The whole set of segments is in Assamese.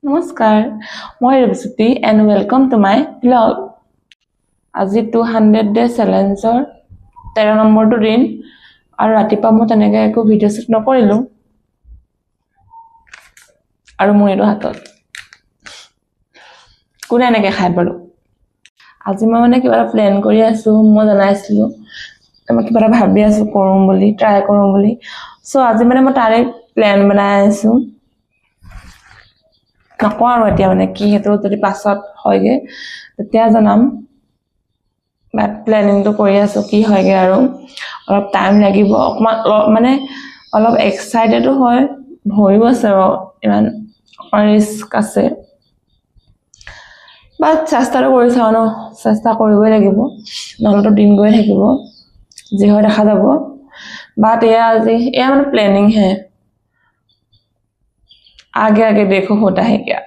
নমস্কাৰ, মই Rupjyoti and welcome to my blog. আজি 200 ডে চেলেঞ্জৰ 13 নম্বৰটো দিন আৰু ৰাতিপুৱা মই তেনেকৈ একো ভিডিঅ' শ্বুট নকৰিলোঁ আৰু মোৰ এইটো হাতত কোনে এনেকৈ খাই বাৰু। আজি মই মানে কিবা এটা প্লেন কৰি আছোঁ, মই জনাইছিলোঁ মই কিবা এটা ভাবি আছোঁ কৰোঁ বুলি, ট্ৰাই কৰোঁ বুলি। চ' আজি মানে মই তাৰে প্লেন বনাই আছোঁ, নকওঁ আৰু এতিয়া মানে কি সেইটো যদি পাছত হয়গৈ তেতিয়া জনাম। বাট প্লেনিংটো কৰি আছোঁ, কি হয়গৈ আৰু অলপ টাইম লাগিব অকণমান, অলপ মানে অলপ এক্সাইটেডো হয়, ভয়ো আছে বাৰু, ইমান অকণমান ৰিস্ক আছে। বাট চেষ্টাটো কৰি চাওঁ ন, চেষ্টা কৰিবই লাগিব, নহ'লেতো দিন গৈ থাকিব, যি হয় দেখা যাব। বাট এয়া আজি এয়া মানে প্লেনিংহে, आगे आगे देखो होता है क्या।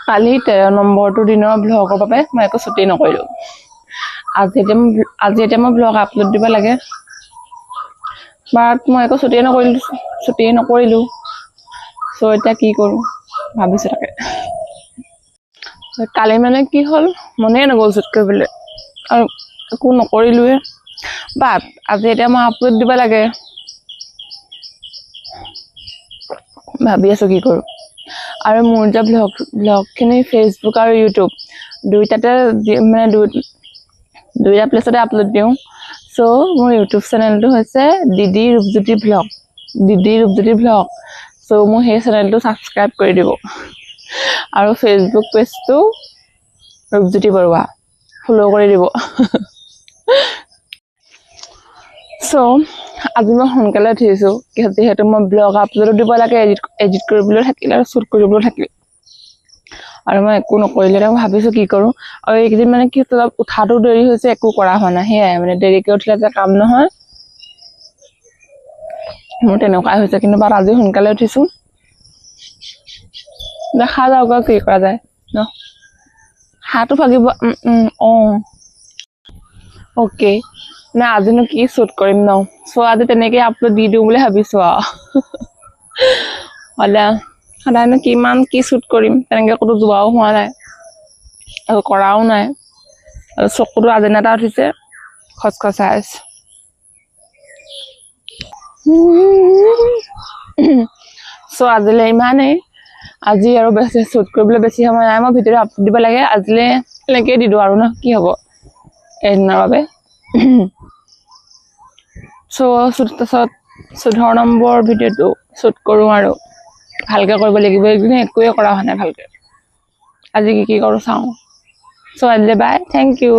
কালি 13 নম্বৰটো দিনৰ ব্লগৰ বাবে মই একো ছুটি নকৰিলোঁ। আজি এতিয়া মই ব্লগ আপলোড দিব লাগে, বাট মই একো ছুটিয়ে নকৰিলোঁ। চ' এতিয়া কি কৰোঁ ভাবিছোঁ তাকে। কালি মানে কি হ'ল, মনেই নগ'ল শ্বুট কৰিবলৈ আৰু একো নকৰিলোৱে। বাট আজি এতিয়া মই আপলোড দিব লাগে, ভাবি আছোঁ কি কৰোঁ। আৰু মোৰ যে ব্লগখিনি ফেচবুক আৰু ইউটিউব দুইটাতে মানে দুইটা প্লেচতে আপলোড দিওঁ। চ' মোৰ ইউটিউব চেনেলটো হৈছে দিদি ৰূপজ্যোতি ব্লগ, দিদি ৰূপজ্যোতি ব্লগ। চ' মোৰ সেই চেনেলটো ছাবস্ক্ৰাইব কৰি দিব আৰু ফেচবুক পেজটো ৰূপজ্যোতি বৰুৱা ফ'ল' কৰি দিব। চ' আজি মই সোনকালে উঠিছোঁ, যিহেতু মই ব্লগ আপলোডো দিব লাগে, এডিট কৰিবলৈ থাকিল আৰু শ্বুট কৰিবলৈ থাকিল আৰু মই একো নকৰিলে। মই ভাবিছোঁ কি কৰোঁ। আৰু এইকেইদিন মানে কি অলপ উঠাটো দেৰি হৈছে, একো কৰা হোৱা নাই, সেয়াই মানে দেৰিকৈ উঠিলে যে কাম নহয়, মোৰ তেনেকুৱাই হৈছে। কিন্তু বাট আজি সোনকালে উঠিছোঁ, দেখা যাওক আৰু কি কৰা যায় ন। হাঁহটো ভাগিব। অঁ অ'কে, না আজিনো কি শ্বুট কৰিম ন। চ' আজি তেনেকৈ আপলোড দি দিওঁ বুলি ভাবিছোঁ আৰু। সদায় সদায়নো কিমান কি শ্বুট কৰিম, তেনেকৈ ক'তো যোৱাও হোৱা নাই আৰু কৰাও নাই। আৰু চকুটো আজিনা এটা উঠিছে, খচখচাই আছে। চ' আজিলৈ ইমানেই। আজি আৰু বেছি শ্বুট কৰিবলৈ বেছি সময় নাই, মই ভিডিঅ'টো আপলোড দিব লাগে। আজিলৈ এনেকৈয়ে দি দিওঁ আৰু ন, কি হ'ব এদিনৰ বাবে। চ' তাৰপাছত 14 নম্বৰ ভিডিঅ'টো শ্বুট কৰোঁ আৰু ভালকৈ কৰিব লাগিব। এইকেইদিন একোৱে কৰা হোৱা নাই ভালকৈ, আজি কি কি কৰোঁ চাওঁ। চ' আজিলৈ বাই, thank U.